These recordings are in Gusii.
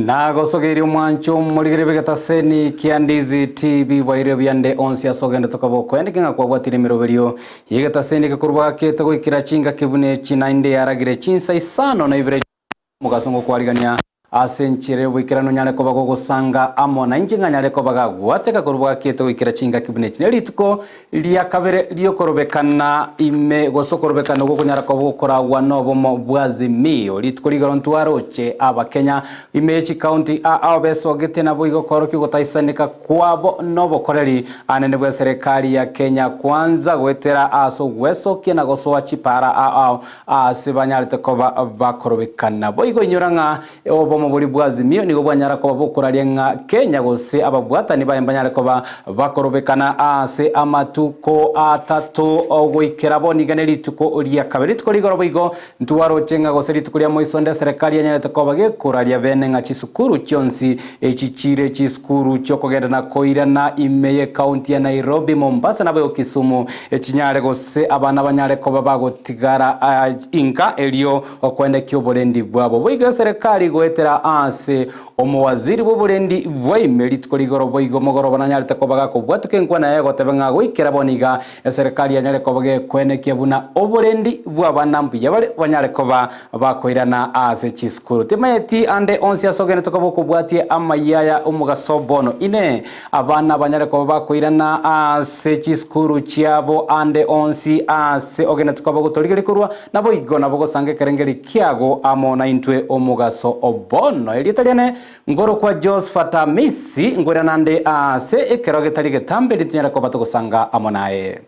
Nagosogeirie omwancho omorigere bw'egetaseni kia Ndizi TV bwaire obiande onsi ase ogendete koba okoendeke ng'a kwabwatire emeroberio y'egetaseni eke korwa gakete goikera chingaki buna echi naende yaragire chinsa isano na ibere omogaso ngokwarigania ase enchera y'oboikeranu nyare koba gogosanga amo nainche ng'a nyare koba gagwateka korwa gakete goikera chingaki buna echi. Nerituko Ria kabere ri'okorobekana ime, gose okorobekana okwo konyara koba gokoragwa nobomo bw'Azimio. Rituko rigoro ntwaroche Abakenya ime ye chikaunti aa ao besogete naboigo koorokia ogotaisaneka kwabo nobokoreri anene bw'eserekari ya Kenya Kwanza goetera ase ogwesokia na gosoa chipara ao aase banyarete koba bakorobekana. Boigo inyora ng'a Obomo boria bw'Azimio nigo bwanyara koba bokoraria ng'a Kenya gose ababwatani baye mbanyare koba bakorobekana aase amatuko atato goikera bono iga nerituko ria kabere. Rituko rigoro boigo ntwaroche ng'a gose rituko ria moiso nde eserekari yanyarete koba gekoraria bene ng'a chisukuru chionsi echi chire chisukuru chiokogenda na koirana ime y'ecounty ya Nairobi, Mombasa naboigo Kisumu chinyare gose abana banyare koba bagotigara inka erio Okoenekia oborendi bwabo. Boigo eserekari goetera aase omowaziri bw'oborendi bwaime rituko rigoro boigo mogoroba nanyarete koba gakobwatuka enkwana yaye goteba ng'a goikera bono iga eserekari yanyare koba gekoenekia buna oborendi bw'abana mbuya bare banyare koba bakoirana aase chisukuru. Timanyeti ande onsi ase ogenete koba okobwatia amayia aya omogaso bono. Inee! Abana banyare koba bakoirana aase chisukuru chiabo ande onsi aase ogenete koba gotorigeria korwa Naboigo nabo gosanga ekerengeri kiago amo naintwe omogaso o bono. Erieta riane nkorokwa Josphat Amisi, nkoirana nde aase ekero getari getambe ntonyare koba togosanga amo naye.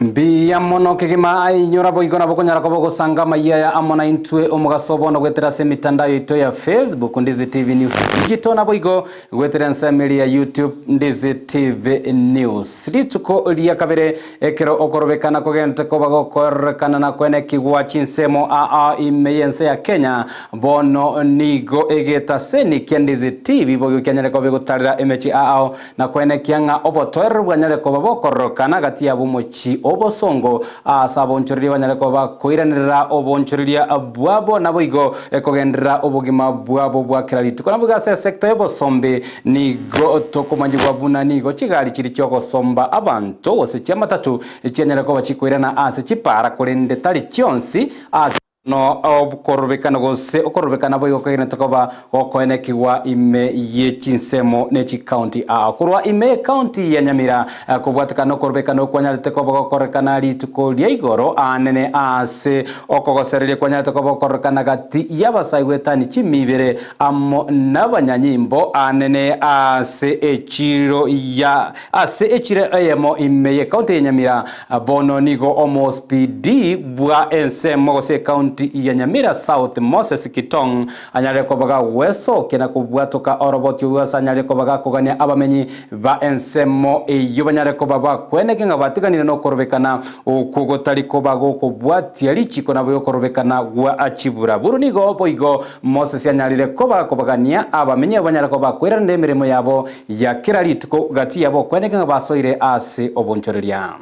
Mbuya mono kegima aye inyora boigo nabo okonyara koba ogosanga amayia aya amo naintwe omogaso bono goetera ase emitandao yaito ya Facebook Ndizi TV News Digital naboigo goetera ensemo eria ya YouTube Ndizi TV News. Rituko ria kabere ekero okorobekana kogente koba gokoerorekana na koenekigwa chinsemo aa ime y'ense ya Kenya bono nigo egetaseni kia Ndizi TV boigo kianyare koba egotarera emechi aao Na koenekia ng'a obotoereru bwanyare koba bokororokana gati yabo omochie obosongo, aase abonchoreria banyare koba bakoiranerera obonchoreria bwabo, naboigo kogenderera obogima bwabo bwa kera rituko. Naboigo ase esector y'obosombi nigo tokomanyigwa buna nigo chigari chiri chi'ogosomba abanto gose chi'amatatu chianyare koba chikoirana ase chipara korende tari chionsi ase No okorobekana gose okorobekana boigo kwegenete koba gokoenekigwa ime ye chinsemo ne chikaunti aa. Korwa ime y'ekaunti ya Nyamira kobwatekana nokorobekana okwanyarete koba gokorekana rituko ria igoro aanene aase okogosereria kwanyarete koba gokorekana gati y'abasae goetani chimi ibere amo nabanyanyimbo aanene aase echiro ya ase echiro eyemo ime y'ekaunti ya Nyamira Bono nigo omospd bwa ensemo gose ecounty ya Nyamira South Moses Kitong anyarire koba gagwesokia na kobwatoka oroboti orwo ase anyarire koba gakogania abamenyi ba ensemo eyio banyare koba bakweneke ng'a batiganire nokorobekana okwo gotari koba gokobwatia richiko nabo yokorobekana gwa chiburaburu. Nigo boigo Moses anyarire koba gakobagania abamenyi abo banyare koba bakoiranera emeremo yabo ya kera rituko gati yabo okweneke ng'a basoire ase obonchoreria.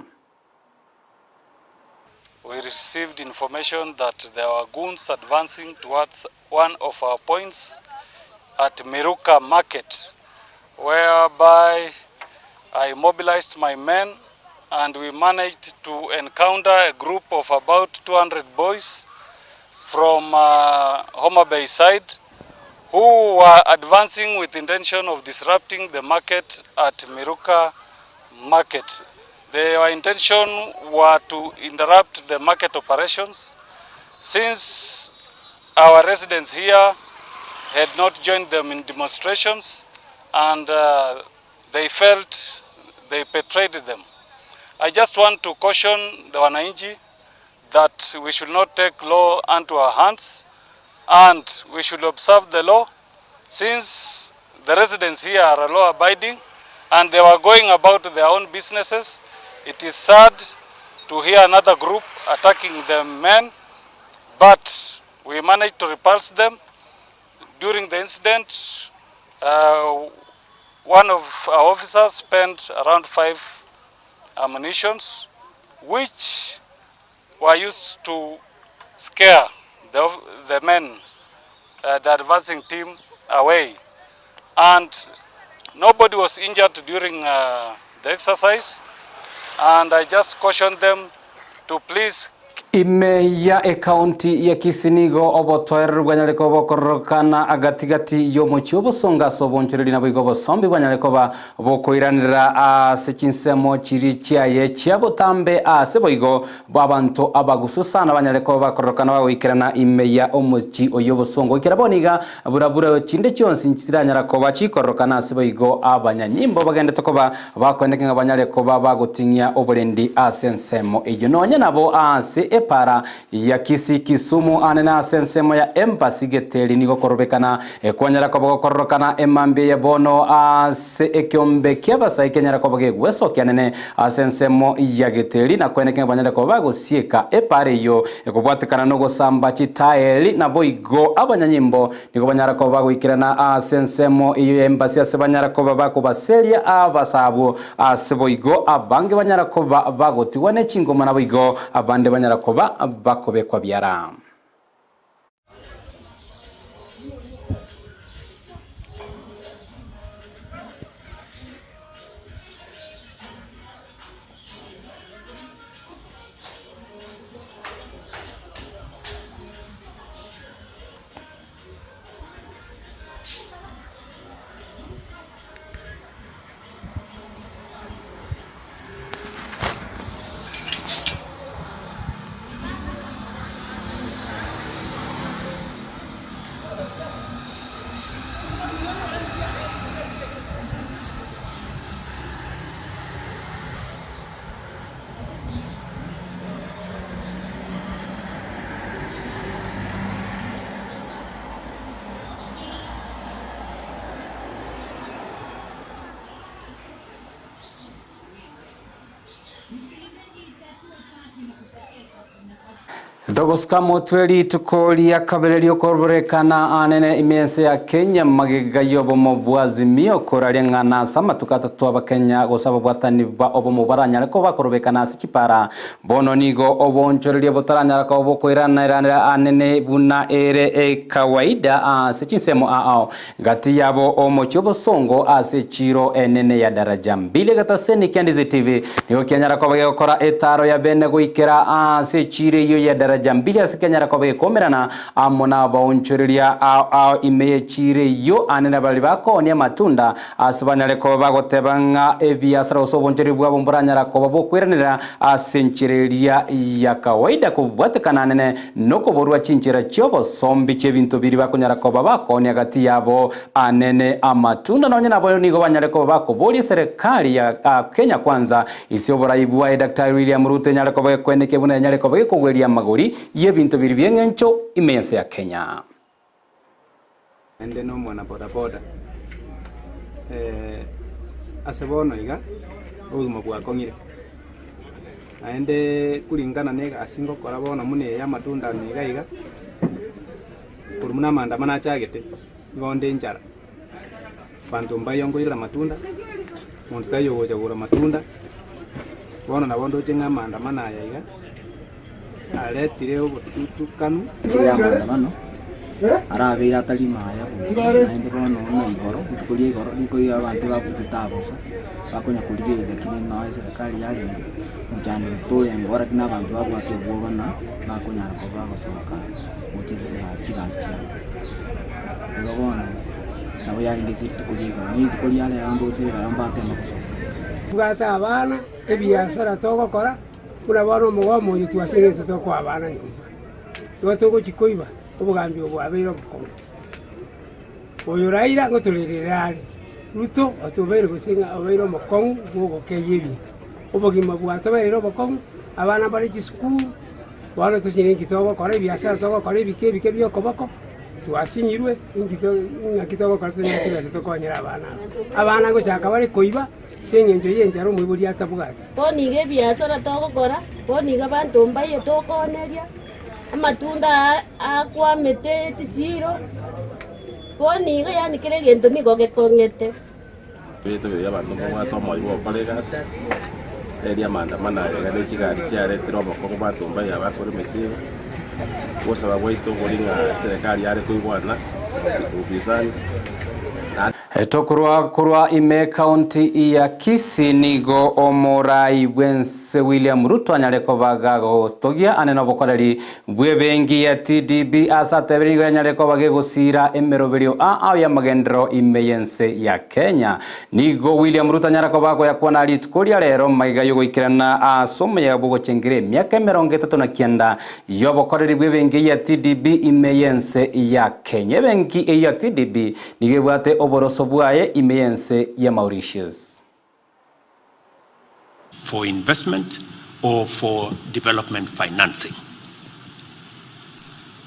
We received information that there were goons advancing towards one of our points at Miruka market whereby I mobilized my men and we managed to encounter a group of about 200 boys from uh, Homa Bay side who were advancing with intention of disrupting the market at Miruka market. Their intention were to interrupt the market operations since our residents here had not joined them in demonstrations and uh, they felt they betrayed them. I just want to caution the wananchi that we should not take law unto our hands and we should observe the law since the residents here are law abiding and they were going about their own businesses. It is sad to hear another group attacking the men, but we managed to repulse them. During the incident, uh, One of our officers spent around five ammunitions which were used to scare the, the men, the advancing team away. And nobody was injured during the exercise and I just cautioned them to please Ime ya ekaunti ya Kisii nigo obotoereru bwanyare koba bokororokana agati gati y'omochie obosongo ase obonchoreri naboigo obosombi bwanyare koba bokoiranerera ase chinsemo chiria chiaye chia botambe ase boigo bw'abanto abagusu sana banyare koba bakororokana bagoikerana ime ya omochie oyio obosongo. Goikera bono iga burabura chinde chionsi nchitiranyara koba chikororokana ase boigo abanyanyimbo bagendete koba Bakoeneke ng'a banyare koba bagoting'ia oborendi ase ensemo eyio. Nonya nabo ase epaara ya Kisii Kisumu aane na ase ensemo ya Embasi Geteri nigo korobekana kwanyara koba gokororokana emambia eye bono ase ekeombe ki'abasae kianyara koba gegwesokia nene ase ensemo ya Geteri na koeneke ng'a banyare koba bagosieka epaara eyio ekobwatekana nogosamba chitaeli naboigo abanyanyimbo Nigo banyara koba bagoikerana ase ensemo eyio ya embasi ase banyara koba bakobaseria abasaabwo, ase boigo abange banyara koba bagotigwa ne chingoma naboigo abande banyara koba bakobekwa biara. Togosuka motwe rituko ria kabere riokoborekana anene ime ense ya Kenya magega y'obomo bwa Azimio koraria ng'a nase amatuko atato abakenya gose ababwatani ba obomo baranyare koba bakorobekana ase chipara. Bono nigo oboonchoreria botaranyara koba bokoirana-iranera anene buna ere ekawaida ase chinsemo ao Gati yabo omochie obosongo ase echiiro enene ya Daraja Mbili egetaseni kia Ndizi TV nigo kianyara koba gegokora etaaro ya bene goikera ase echiiro eyio ya Daraja Mbili ase kianyara koba gekomerana amo nabaonchoreria ao ao ime y'echiiro eyio anene baria bakoonia amatunda ase banyare koba bagoteba ng'a ebiasara gose obonchoreria bwabo mboranyara koba bokoiranera ase enchera eria ya kawaida kobwatekana anene Nokoborua chinchera chi'obosombi chi'ebinto biria bakonyara koba bakoonia gati yabo anene amatunda. Nonya nabo nigo banyare koba bakoboria eserekari ya Kenya Kwanza ise oborai bwaye Daktari William Ruto enyare koba gekwenekia buna enyare koba gekogweria amagori y'ebinto biria bi'eng'encho ime y'ense ya Kenya. Naende nomwana bodaboda. Ase bono iga, obogima bwakong'ire. Naende kulingana na egasi ngokora bono buna eye ya amatunda ime iga iga, korwa buna amaandamano achagete, nigo onde enchara. Abanto mbaiyo nkoirera amatunda, monto taiyo ogocha kogora amatunda, bono nabo ndoche ng'a amaandamano aya iga, aretire obotutukanu. Ekero y'amaandamano arabeire atari maya buya, naende bono buna igoro, rituko ria igoro riko iga abanto babutete abosa, bakonya korigereria kende nonya eserekari yarenge, mochando torenge oo lakini abanto babwate obwoba na bakonyara koba bagosoka gocha ase chigasi chiabo. Igo bono nabo yarenge ase rituko ria igoro, na rituko ria rero ndoche rero mbatema gosoka. Tobwate abana, ebiasara togokora, Buna bono omogomo oyo twasenetie tokoa abana nyomba, igo togochia koiba obogambi obo bwabeire obokong'u. Oyo Raila ngotorerere are, Ruto otobeire gose ng'a obeire omokong'u bw'ogokeyia ebinto. Obogima bwatobereire obokong'u, abana mbare chisukuru, bono tochire inki togokora ebiasara togokora ebike ebike bia okoboko, twasinyirwe inki to ng'aki togokora tonyore chibesa tokonyere abana aba. Abana ngochaka bare koiba. Ase engencho y'enchara omoibori atabwati. Bono iga ebiasara togokora, bono iga abanto mbaye tokooneria, amatunda aa akwamete chichiiro, bono iga yaani kera egento nigo gekong'ete. Ebinto biria abanto mbabwate omoyo bw'ogokora egasi, erio amaandamano aya iga ne chigari chiaretire obokong'u banto mbaye abakora emesigo, ogosaba gwaito nkori ng'a eserekari yare koigwana upinzani na. Tokorwa korwa ime county ya Kisii nigo omorai bwense William Ruto anyare koba gagotogia ane nobokoreri bw'ebenki ya TDB ase atebire nigo yanyare koba gegosira emeroberio ao y'amagenderero ime y'ense ya Kenya. Nigo William Ruto anyare koba agoyakwana rituko ria rero magega y'ogoikerana ase omoyega bw'ogochengera emiaka 39 y'obokoreri bw'ebenki ya TDB ime y'ense ya Kenya. Ebenki eyio ya TDB nigo ebwate oboroso bwaye ime y'ense ya Mauritius. for investment or for development financing.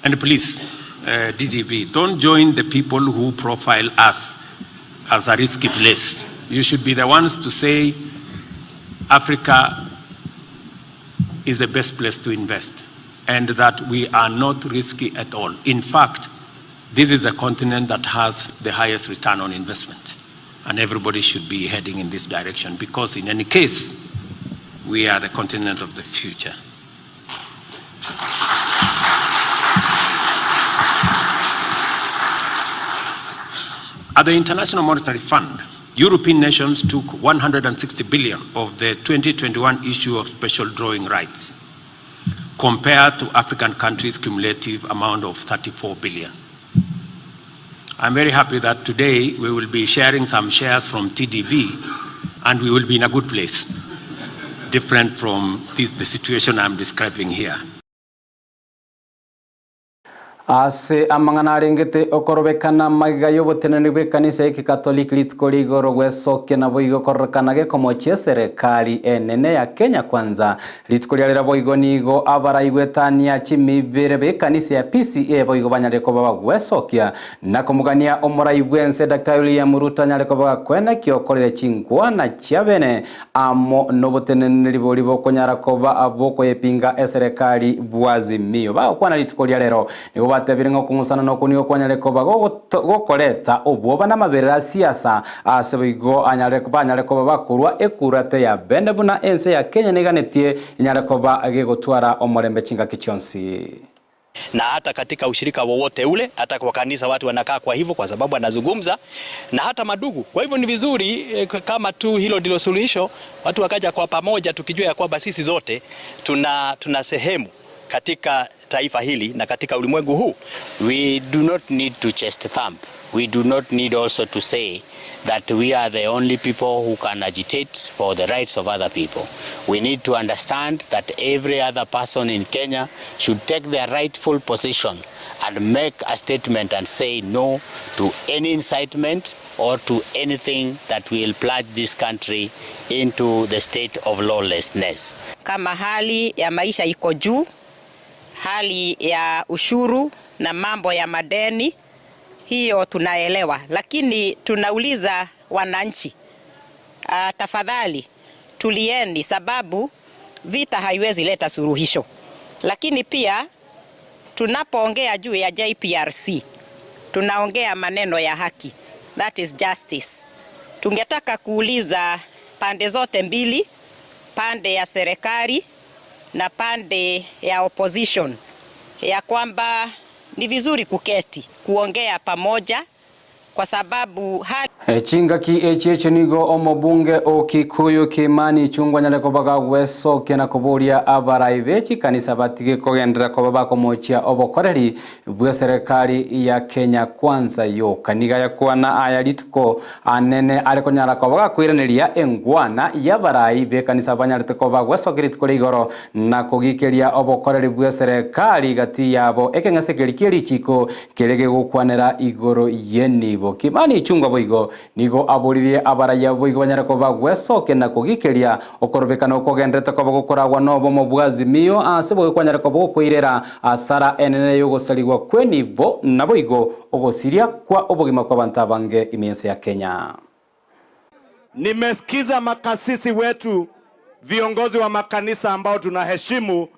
And please, DDB, don't join the people who profile us as a risky place. You should be the ones to say Africa is the best place to invest and that we are not risky at all. In fact, this is a continent that has the highest return on investment, and everybody should be heading in this direction because in any case, we are the continent of the future. At the International Monetary Fund, European nations took 160 billion of the 2021 issue of special drawing rights, compared to African countries' cumulative amount of 34 billion. I'm very happy that today we will be sharing some shares from TDB and we will be in a good place, different from the situation I'm describing here. Ase amang'ana arengete okorobekana magega y'oboteneneri bw'ekanisa y'ekikatoliki rituko rigoro gwesokia nabo igo kororekana gekomochia eserekari enene ya Kenya Kwanza. Rituko riarera boigo nigo abaraigwetania chimibere b'ekanisa ya PCEA boigo banyare koba bagwesokia na komogania omorai bwense Dr. William Ruto anyare koba bakwenekio okorere chinkwana chia bene amo n'oboteneneri bori bokonyara koba bokoyepinga eserekari bwa Azimio. Bagokwana rituko ria rero nigo batebire ng'a okong'usana na okwo nigo kwanyare koba gokoreta obwoba na amaberera a siasa ase boigo anyare banyare koba bakorwa ekurate ya bene buna ense ya Kenya niganetie inyare koba gegotwara omorembe chingaki chionsi. Na hata katika ushirika wowote ule, hata kwa kanisa watu wanakaa kwa hivyo, kwa sababu anazungumza na hata madugu. Kwa hivyo ni vizuri kama tu hilo ndilo suluhisho, watu wakaja kwa pamoja, tukijua ya kwamba sisi zote tuna sehemu katika taifa hili na katika ulimwengu huu. We do not need to chest thump. We do not need also to say that we are the only people who can agitate for the rights of other people. We need to understand that every other person in Kenya should take their rightful position and make a statement and say no to any incitement or to anything that will plunge this country into the state of lawlessness. Kama hali ya maisha iko juu, hali ya ushuru na mambo ya madeni, hiyo tunaelewa, lakini tunauliza wananchi, tafadhali tulieni, sababu vita haiwezi leta suluhisho. Lakini pia tunapoongea juu ya JPRC tunaongea maneno ya haki, that is justice. Tungetaka kuuliza pande zote mbili, pande ya serikali na pande ya opposition, ya kwamba ni vizuri kuketi kuongea pamoja kwa sababu hali Chingaki echi nigo omobunge o Kikuyu Kimani Ichung'wah nyare kobaga gwesokia na koboria abarai be chikanisa batige kogendera koba bakomochia obokoreri bwa serikali ya Kenya Kwanza yoka. Niga yakwana aya rituko anene are konyara kobaga kwiraneria engwana y'abarai be kanisa banyarete koba gwesokia rituko ria igoro na kogikeria obokoreri bwa serikali gati yabo ekeng'ese keri kie richiko kere gegokwanera igoro yenibo. Kimani Ichung'wah boigo nigo aboririe abaraya boigo banyare koba gwesokia na kogikeria okorobekana okogenderete koba gokoragwa nobomo bwa Azimio ase boigo kwanyare koba gokoirera asara enene yogosarigwa kwenibo na boigo ogosiria kwa obogima kwa bantu abange imense ya Kenya. Nimesikiza makasisi wetu, viongozi wa makanisa ambao tunaheshimu,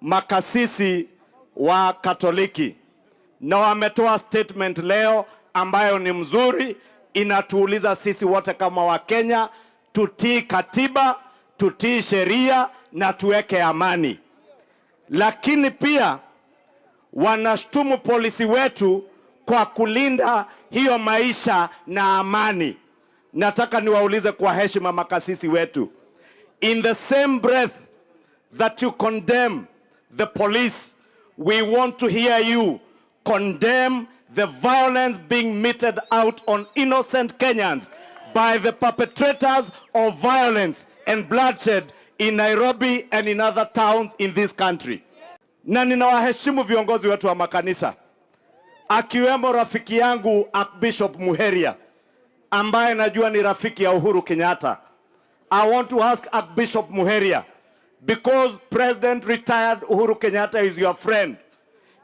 makasisi wa Katoliki, na wametoa statement leo ambayo ni mzuri inatuuliza sisi wote kama Wakenya tutii katiba, tutii sheria na tuweke amani. Lakini pia wanashtumu polisi wetu kwa kulinda hiyo maisha na amani. Nataka niwaulize kwa heshima makasisi wetu, in the same breath that you condemn the police, we want to hear you condemn the violence being meted out on innocent Kenyans by the perpetrators of violence and bloodshed in Nairobi and in other towns in this country. Na ninawaheshimu viongozi wetu wa makanisa akiwemo rafiki yangu Archbishop Muheria ambaye najua ni rafiki ya Uhuru Kenyatta. I want to ask Archbishop Muheria because President retired Uhuru Kenyatta is your friend.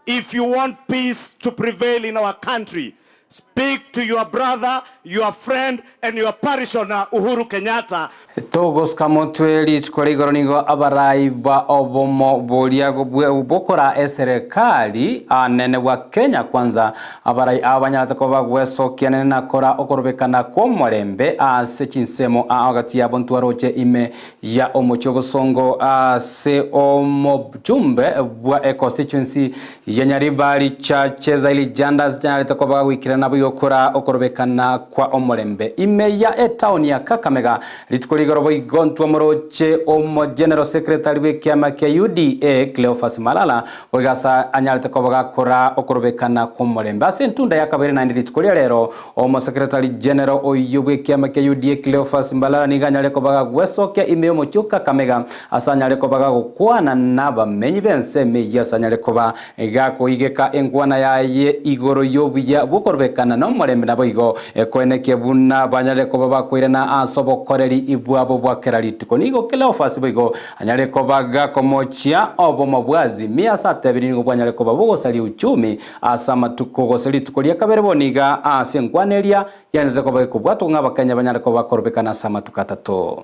If you want peace to prevail in our country, speak to your brother, your friend, and your parishioner Uhuru Kenyatta. Togosika motwe rituko ria igoro nigo abarai ba obomo boria bokora eserikali anene bwa Kenya Kwanza abarai aba banyarete koba gwesokia nene nakora okorobekana kwa omorembe ase chinsemo agati yabo ntwaroche ime ya omochi obosongo ase omojumbe bwa e constituency ya Nyaribari Churches Janda nyarete koba gwikirana buyokora okorobekana kwa omorembe ime ya etown ya Kakamega rituko ria igoro boigo ntwamoroche omo general secretary bw'ekiama kia UDA Cleophas Malala boigasa anyarete koba gakora okorobekana kwa omorembe ase entunda ya kabere naende rituko ria rero omo secretary general oyo bw'ekiama kia UDA Cleophas Malala niga anyare koba gagwesokia ime y'omochi o Kakamega ase anyare koba gagokwana n'abamenyi b'ensemo eyio ase anyare koba gakoigeka enkwana yaye igoro y'obuya bwokorobekana na omorembe nabo igo ekoenekia buna banyare koba bakoirana ase obokoreri ibwabo bwakera rituko nigo Cleophas boigo anyare koba gakomochia obomo bwa Azimio ase atebire nigo bwanyare koba bogosaria uchumi ase amatuko gose rituko ria kabere boniga ase enkwana eria yanarete koba gekobwatwa ng'a abakenya banyare koba bakorobekana ase amatuko atato.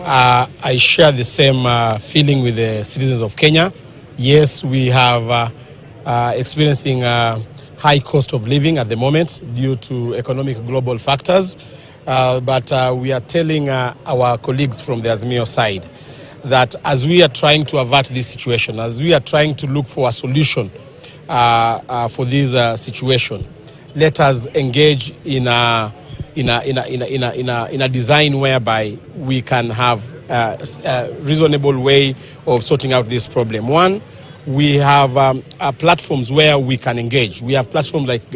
I share the same feeling with the citizens of Kenya. Yes, we have experiencing high cost of living at the moment due to economic global factors. But we are telling our colleagues from the Azimio side that as we are trying to avert this situation, as we are trying to look for a solution for this situation, let us engage in a design whereby we can have a reasonable way of sorting out this problem. One, we have platforms where we can engage. We have platforms like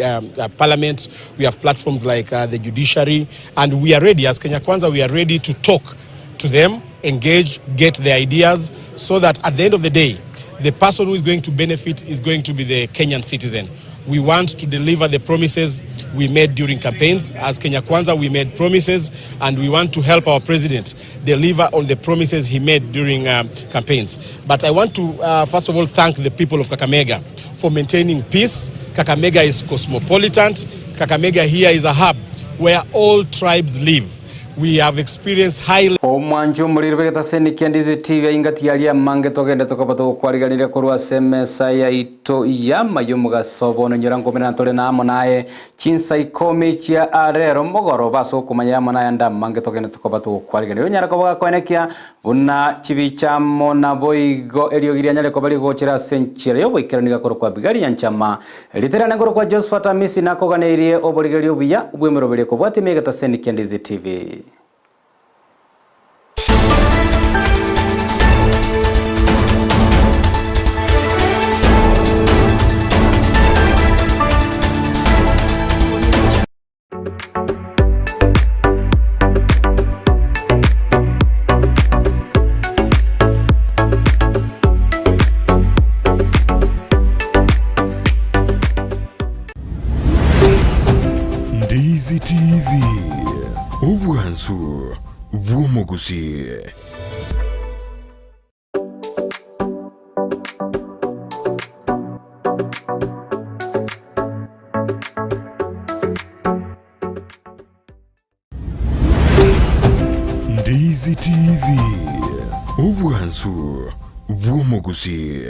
Parliament, we have platforms like the judiciary, and we are ready. As Kenya Kwanza, we are ready to talk to them, engage, get their ideas, so that at the end of the day, the person who is going to benefit is going to be the Kenyan citizen. We want to deliver the promises we made during campaigns. As Kenya Kwanza, we made promises, and we want to help our president deliver on the promises he made during campaigns. But I want to first of all, thank the people of Kakamega for maintaining peace. Kakamega is cosmopolitan. Kakamega here is a hub where all tribes live. We have experienced high Omwancho omoriro begetaseni kia Ndizi TV ingati yaria mange togende tokoba togokwariganire korwa ase emesa yaito yama y'omogaso bono nyora nkomera tore na amo naye chinsa ikomi chia arero mogoro base okomanya amo naye ande amange togende tokoba togokwariganire onyara koba gakoenekia buna chibichamo nabo igo eriogi rianyare koba rigochera ase enchera y'oboikeranu gakoro kwa Bigari ya Nchama riterane ngoro kwa Josephat Amisi nakoganeirie oborigereria obuya bw'emeroberio kobwatia emegetaseni kia Ndizi TV. Ndizi TV, obwansu bw'omogusi. Ndizi TV, obwansu bw'omogusi.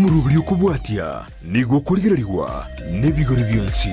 Omoroberi okobwatia nigo okorigererigwa nebigori bionsi.